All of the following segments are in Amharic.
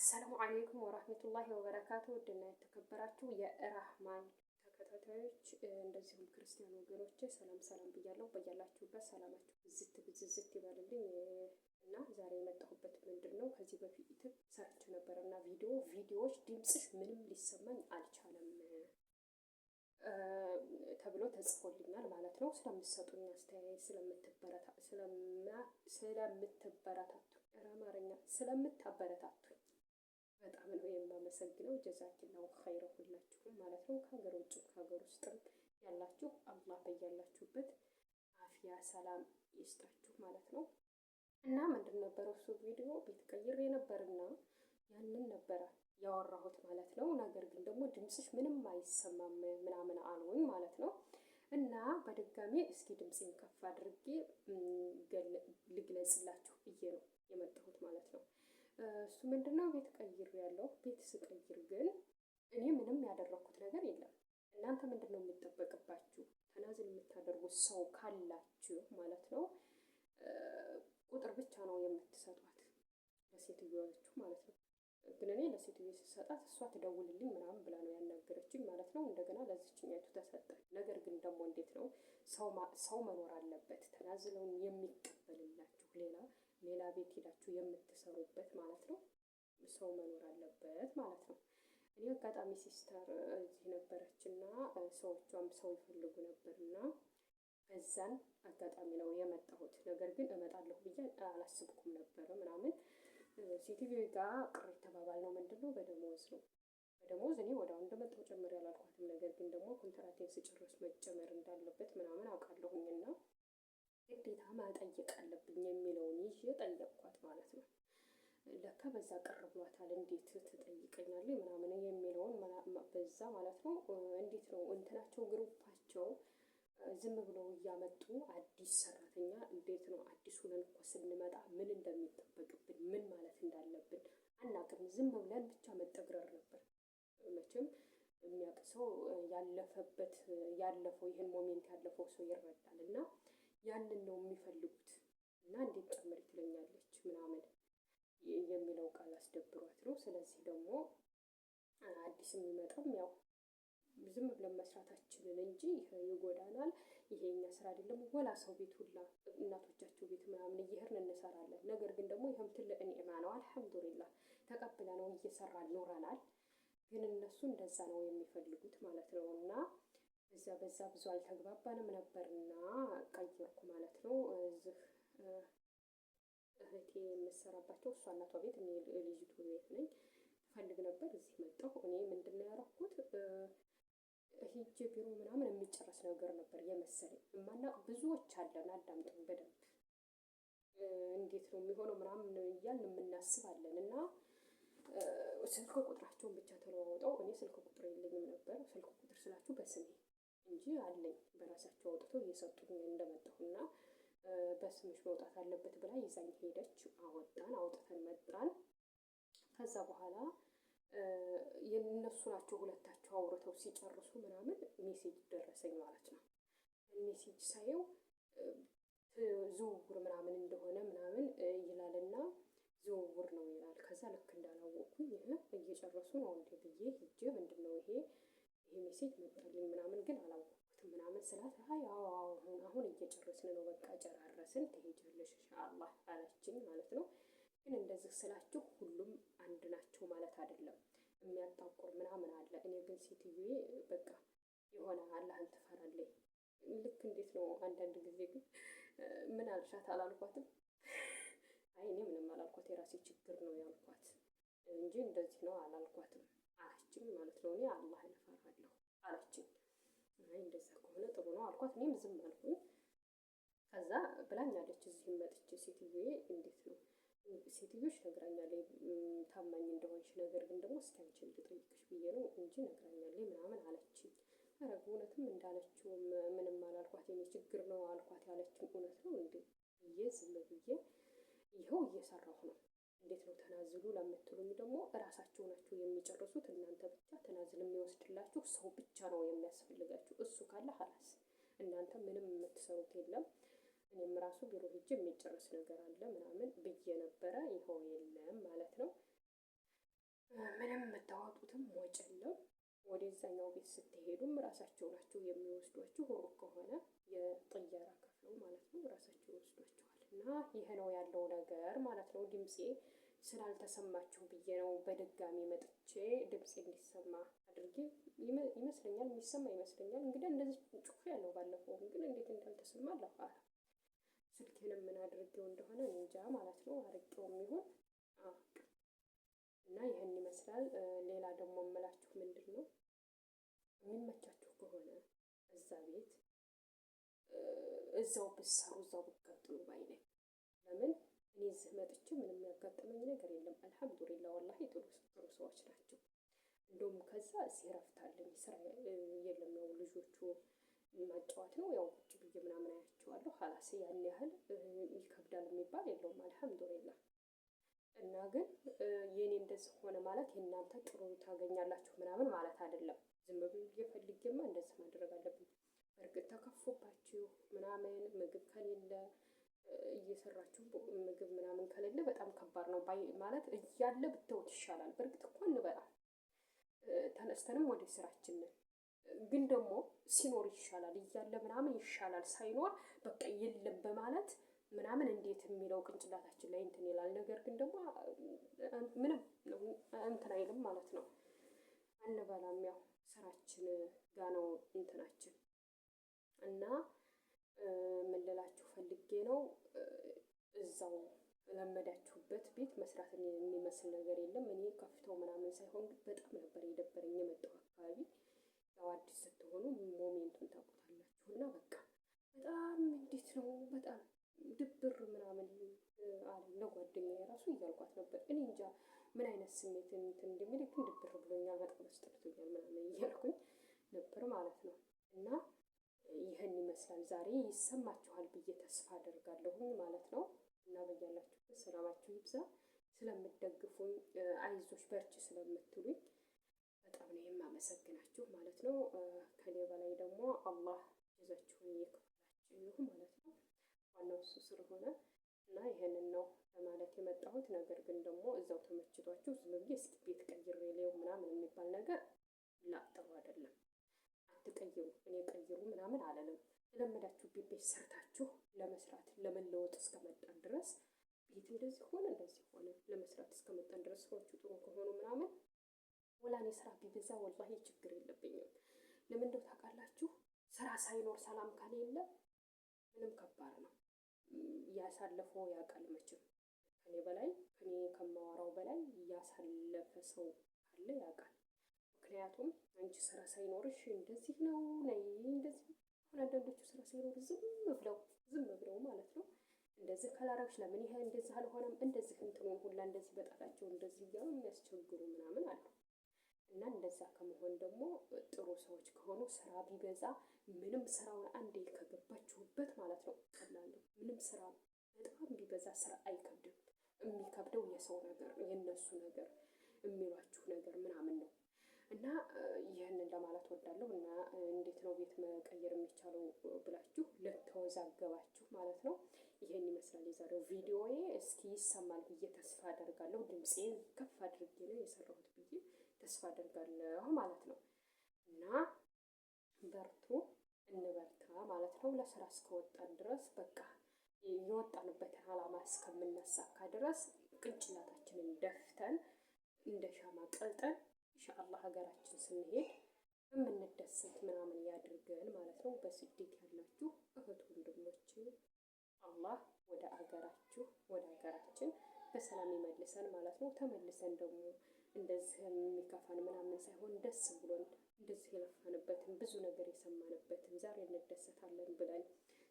السلام عليكم ورحمة الله وبركاته። ውድና የተከበራችሁ የራህማን ተከታታዮች እንደዚሁም ክርስቲያን ወገኖቼ ሰላም ሰላም ብያለሁ። በያላችሁበት ሰላማችሁ ብዝት ብዝዝት ይበልልኝ። እና ዛሬ የመጣሁበት ምንድን ነው፣ ከዚህ በፊት ሰርቼ ነበር እና ቪዲዮዎች ድምፅሽ ምንም ሊሰማኝ አልቻለም ተብሎ ተጽፎልኛል ማለት ነው። ስለምትሰጡኝ አስተያየት፣ ስለምትበረታቱ፣ አማርኛ ስለምታበረታቱኝ በጣም ነው የማመሰግነው። جزاك الله خير ሁላችሁም ማለት ነው። ከሀገር ውጭም ከሀገር ውስጥም ያላችሁ አላህ በያላችሁበት አፍያ ሰላም ይስጣችሁ ማለት ነው። እና ምንድን ነበረ እሱ ቪዲዮ ቤት ቀይሬ ነበርና ያንን ነበረ ያወራሁት ማለት ነው። ነገር ግን ደግሞ ድምፅሽ ምንም አይሰማም ምናምን አሉኝ ማለት ነው። እና በድጋሚ እስኪ ድምፄን ከፍ አድርጌ ልግለጽላችሁ ብዬ ነው የመጣሁት ማለት ነው። እሱ ምንድነው ቤት ቀይር ያለው ቤት ስቀይር ግን እኔ ምንም ያደረኩት ነገር የለም። እናንተ ምንድነው የሚጠበቅባችሁ? ተናዝል የምታደርጉት ሰው ካላችሁ ማለት ነው ቁጥር ብቻ ነው የምትሰጧት ለሴትዮዎቹ ማለት ነው። ግን እኔ ለሴትዮ ስሰጣት እሷ ትደውልልኝ ምናምን ብላ ነው ያናገረችኝ ማለት ነው። እንደገና ለዚችኛይቱ ተሰጠ። ነገር ግን ደግሞ እንዴት ነው ሰው መኖር አለበት ተናዝለውን የሚቀበልላችሁ ሌላ ሌላ ቤት ሄዳችሁ የምትሰሩበት ማለት ነው። ሰው መኖር አለበት ማለት ነው። እኔ አጋጣሚ sister እዚህ ነበረችና ሰዎቿም ሰው ይፈልጉ ነበርና በዛን አጋጣሚ ነው የመጣሁት። ነገር ግን እመጣለሁ ብዬ አላስብኩም ነበረ ምናምን። ሴትዮ ጋር ቅር የተባባልነው ምንድነው በደሞዝ ነው። በደሞዝ እኔ ወዲያው እንደመጣሁ ጨምሬ አላልኳትም። ነገር ግን ደግሞ ኮንትራቴን ስጨርስ መጨመር እንዳለበት ምናምን አውቃለሁኝና ግዴታ መጠየቅ አለብኝ የሚለውን ይዤ ጠየቅኳት ማለት ነው። ለካ በዛ ቅር ብሏታል። እንዴት ትጠይቀኛለህ ምናምን የሚለውን በዛ ማለት ነው። እንዴት ነው እንትናቸው group ኣቸው ዝም ብለው እያመጡ አዲስ ሰራተኛ እንዴት ነው አዲስ ሆነን እኮ ስንመጣ ምን እንደሚጠበቅብን ምን ማለት እንዳለብን አናውቅም። ዝም ብለን ብቻ መጠግረር ነበር። መቼም የሚያውቅ ሰው ያለፈበት ያለፈው ይህን moment ያለፈው ሰው ይረዳል። እና ያንን ነው የሚፈልጉት። እና እንዴት ጨምሪ ትለኛለች ምናምን የሚለው ቃል አስደብሯት ነው። ስለዚህ ደግሞ አዲስ የሚመጣም ያው ዝም ብለን መስራታችንን እንጂ ይሄ ይጎዳናል፣ ይሄ የኛ ስራ አይደለም፣ ወላ ሰው ቤት ሁላ እናቶቻቸው ቤት ምናምን እየሄድን እንሰራለን። ነገር ግን ደግሞ ይህም ትልቅ ኒዕማ ነው። አልሐምዱሊላህ ተቀብለነው እየሰራን ኖረናል። ግን እነሱ እንደዛ ነው የሚፈልጉት ማለት ነው። እና በዛ በዛ ብዙ አልተግባባንም ነበርና ቀየርኩ ማለት ነው። እዚህ እህቴ የምሰራባቸው እሷ እናቷ ቤት እኔ ልጅቱ ቤት ነኝ። ፈልግ ነበር እዚህ መጣሁ። እኔ ምንድን ነው ያደረኩት? ሂጄ ቢሮ ምናምን የሚጨረስ ነገር ነበር የመሰለኝ። የማናውቅ ብዙዎች አለን። አዳምጠኝ በደንብ እንዴት ነው የሚሆነው ምናምን እያልን የምናስባለን እና ስልክ ቁጥራቸውን ብቻ ተለዋውጠው እኔ ስልክ ቁጥር የለኝም ነበር። ስልክ ቁጥር ስላችሁ በስሜ እንጂ አለኝ በራሳቸው አውጥተው እየሰጡኝ እንደመጣሁና በስምሽ መውጣት አለበት ብላ ይዛኝ ሄደች። አወጣን፣ አውጥተን መጣን። ከዛ በኋላ የእነሱ ናቸው ሁለታቸው አውርተው ሲጨርሱ ምናምን message ደረሰኝ ማለት ነው። message ሳየው ዝውውር ምናምን እንደሆነ ምናምን ይላልና ዝውውር ነው ይላል። ከዛ ልክ እንዳላወቅኩኝ ይህ እየጨረሱ ነው እንዴ ብዬ ሂጄ ምንድን ነው ይሄ ይሄ message መጣልኝ ምናምን ግን አላወቅኩትም ምናምን ስላት፣ አይ አዎ አሁን አሁን እየጨረስን ነው በቃ ጨራረስን ትሄጃለሽ ኢንሻአላህ አለችኝ ማለት ነው። ግን እንደዚህ ስላችሁ ሁሉም አንድ ናቸው ማለት አይደለም። የሚያጣቁር ምናምን አለ። እኔ ግን ሴትዬ በቃ የሆነ አላህን ትፈራለች። ልክ እንዴት ነው አንዳንድ ጊዜ ግን ምን አልሻት አላልኳትም። አይ እኔ ምንም አላልኳት የራሴ ችግር ነው ያልኳት እንጂ እንደዚህ ነው አላልኳትም አለችኝ ማለት ነው። እኔ አላህን እፈራለሁ አለችኝ። አይ እንደዛ ከሆነ ጥሩ ነው አልኳት። እኔም ዝም አልኩኝ። ከዛ ብላኛለች እዚህ መጥቼ ሴትዬ እንዴት ነው ሴትዮሽ ነግራኛለች ታማኝ እንደሆንሽ፣ ነገር ግን ደግሞ እስኪ አንቺን ልጠይቅሽ ብዬ ነው እንጂ ነግራኛለች ምናምን አለችኝ። ኧረ እውነትም እንዳለችውም ምንም አላልኳት፣ የኔ ችግር ነው አልኳት። ያለችኝ እውነት ነው እንዴ ብዬ ዝም ብዬ ይኸው እየሰራሁ ነው። እንዴት ነው ተናዝሉ ለምትሉኝ ደግሞ እራሳቸው ናቸው የሚጨርሱት። እናንተ ብቻ ተናዝል የሚወስድላችሁ ሰው ብቻ ነው የሚያስፈልጋችሁ። እሱ ካለ ሀላስ እናንተ ምንም የምትሰሩት የለም። እኔም ራሱ ቢሮ ሄጄ የሚጨርስ ነገር አለ ምናምን ብዬ ነበረ። ይኸው የለም ማለት ነው። ምንም የምታወጡትም ወጭ የለም። ወደዛኛው ቤት ስትሄዱም ራሳቸው ናቸው የሚወስዷችሁ። ሩቅ ከሆነ የጥያራ ከፍለው ማለት ነው ራሳቸው ይወስዷችኋል። እና ይህ ነው ያለው ነገር ማለት ነው። ድምፄ ስላልተሰማችሁ ብዬ ነው በድጋሚ መጥቼ ድምፄ እንዲሰማ አድርጌ ይመስለኛል፣ የሚሰማ ይመስለኛል። እንግዲህ እንደዚህ ጩፍ ያለው ባለፈው ግን እንዴት እንዳልተሰማ አላውቅም። ስልኬንም ምን አድርጌው እንደሆነ እንጃ ማለት ነው። አርቄውም ይሁን እና ይህን ይመስላል። ሌላ ደግሞ የምላችሁ ምንድን ነው የሚመቻችሁ ከሆነ እዛ ቤት እዛው ብትሰሩ እዛው ብትቀጥሉ ባይ ነኝ። ለምን እኔ እዚህ መጥቼ ምንም ያጋጠመኝ ነገር የለም። አልሐምዱሊላ ወላሂ ጥሩ ጥሩ ሰዎች ናቸው። እንደውም ከዛ እዚህ እረፍት አለኝ። ስራ የለም ያው ልጆቹ ማጫወት ነው ያው ቁጭ ብዬ ምናምን አያቸዋለሁ። ሀላስ ያን ያህል ይከብዳል የሚባል የለውም። አልሐምዱሊላ እና ግን የኔ እንደዚህ ሆነ ማለት የእናንተ ጥሩ ታገኛላችሁ ምናምን ማለት አይደለም። ዝም ብዬ ፈልጌማ እንደዚህ ማድረግ አለብኝ። በእርግጥ ተከፎባችሁ ምናምን ምግብ ከሌለ እየሰራችሁ ምግብ ምናምን ከሌለ በጣም ከባድ ነው ማለት እያለ ብተውት ይሻላል። በእርግጥ እኮ እንበላል ተነስተንም ወደ ስራችን ነን። ግን ደግሞ ሲኖር ይሻላል እያለ ምናምን ይሻላል ሳይኖር በቃ የለም በማለት ምናምን እንዴት የሚለው ቅንጭላታችን ላይ እንትን ይላል። ነገር ግን ደግሞ ምንም እንትን አይልም ማለት ነው። አንበላም ያው ስራችን ጋ ነው እንትናችን እና ምን ልላችሁ ፈልጌ ነው እዛው ለመዳችሁበት ቤት መስራት የሚመስል ነገር የለም። እኔ ከፍተው ምናምን ሳይሆን በጣም ነበር የደበረኝ የመጣው አካባቢ ያው አዲስ ስትሆኑ moment ኡን ታውቁታላችሁ። እና በቃ በጣም እንዴት ነው በጣም ድብር ምናምን አለኝ። ለጓደኛዬ ራሱ እያልኳት ነበር። እኔ እንጃ ምን አይነት ስሜት እንትን እንደሚል ግን ድብር ብሎኛል፣ በጣም አስጠልቶኛል ምናምን እያልኩኝ ነበር ማለት ነው። እና ይህን ይመስላል ዛሬ ይሰማችኋል ብዬ ተስፋ አደርጋለሁኝ ማለት ነው። እና በያላችሁበት ሰላማችሁ ይብዛ። ስለምትደግፉኝ፣ አይዞሽ በርቺ ስለምትሉኝ በጣም ነው የማመሰግናችሁ ማለት ነው። ከኔ በላይ ደግሞ አላህ ጀዛችሁን እየከፈላችሁ ማለት ነው። ዋናው እሱ ስለሆነ እና ይህንን ነው ለማለት የመጣሁት። ነገር ግን ደግሞ እዛው ተመችቷችሁ ዝም ብዬ እስኪ ቤት ቀይሬ ሌው ምናምን የሚባል ነገር ላጥሩ አይደለም። አትቀይሩ፣ እኔ ቀይሩ ምናምን አለንም። ለመዳችሁ ቤት ሰርታችሁ ለመስራት ለመለወጥ እስከመጣን ድረስ ቤት እንደዚህ ሆነ እንደዚህ ሆነ ለመስራት እስከመጣን ድረስ ሰዎቹ ጥሩ ከሆኑ ምናምን ወላ እኔ ስራ ቢበዛ ወላሂ ችግር የለብኝም። ለምን እንደው ታውቃላችሁ፣ ስራ ሳይኖር ሰላም ከሌለ ምንም ከባድ ነው። ያሳለፈው ያውቃል መቼም ከኔ በላይ ከኔ ከማወራው በላይ ያሳለፈ ሰው ካለ ያውቃል። ምክንያቱም አንቺ ስራ ሳይኖርሽ እንደዚህ ነው ነይ እንደዚህ አሁን አንዳንዶቹ ስራ ሳይኖር ዝም ብለው ዝም ብለው ማለት ነው እንደዚህ ካላረግሽ ለምን ይሄ እንደዚህ አልሆነም እንደዚህ እንትኑን ሁላ እንደዚህ በጣታቸው እንደዚህ እያሉ የሚያስቸግሩ ምናምን አሉ። እና እንደዛ ከመሆን ደግሞ ጥሩ ሰዎች ከሆኑ ስራ ቢበዛ ምንም ስራውን አንዴ ከገባችሁበት ማለት ነው ቀላል ነው። ምንም ስራ በጣም ቢበዛ ስራ አይከብድም። የሚከብደው የሰው ነገር የነሱ ነገር የሚሏችሁ ነገር ምናምን ነው። እና ይህንን ለማለት ወዳለሁ። እና እንዴት ነው ቤት መቀየር የሚቻለው ብላችሁ ለተወዛገባችሁ ማለት ነው ይህን ይመስላል የዛሬው ቪዲዮዬ። እስኪ ይሰማል ብዬ ተስፋ አደርጋለሁ። ድምፄን ከፍ አድርጌ ነው የሰራሁት ብዬ ተስፋ አደርጋለሁ ማለት ነው። እና በርቱ፣ እንበርታ ማለት ነው። ለስራ እስከወጣን ድረስ በቃ የወጣንበትን አላማ እስከምናሳካ ድረስ ቅንጭላታችንን ደፍተን እንደ ሻማ ቀልጠን ኢንሻአላህ ሀገራችን ስንሄድ የምንደሰት ምናምን ያድርገን ማለት ነው። በስደት ያላችሁ እህት ወንድሞቼ አላህ ወደ አገራችሁ ወደ ሀገራችን በሰላም ይመልሰን ማለት ነው። ተመልሰን ደግሞ እንደዚህ የሚከፋን ምናምን ሳይሆን ደስ ብሎን እንደዚህ የለፋንበትን ብዙ ነገር የሰማንበትን ዛሬ እንደሰታለን ብለን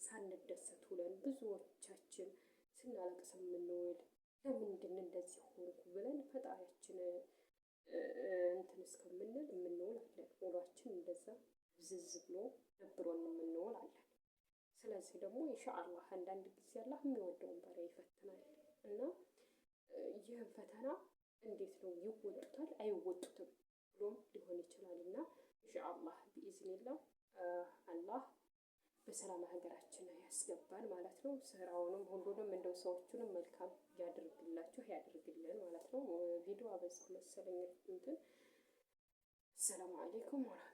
ሳንደሰት ውለን ብዙዎቻችን ስናለቅስ የምንውል ለምንድን እንደዚህ ሆንኩ ብለን ፈጣሪያችን እንትን እስከምንል የምንውል አለን። ውሏችን እንደዛ ዝዝ ብሎ ደብሮን የምንውል አለን። ስለዚህ ደግሞ ኢንሻአላህ አንዳንድ ጊዜ አላህ የሚወደውን ባሪያ ይፈትናል እና ይህን ፈተና እንዴት ነው ይወጡታል አይወጡትም ብሎም ሊሆን ይችላል እና ኢንሻአላህ ቢኢዝኒላህ አላህ በሰላም ሀገራችን ያስገባን ማለት ነው። ስራውንም ሁሉንም እንደው ሰዎቹንም መልካም ያድርግላችሁ ያድርግልን ማለት ነው። ቪዲዮ አበዛሁ መሰለኝ እንትን። ሰላም አለይኩም ወራህመቱላህ።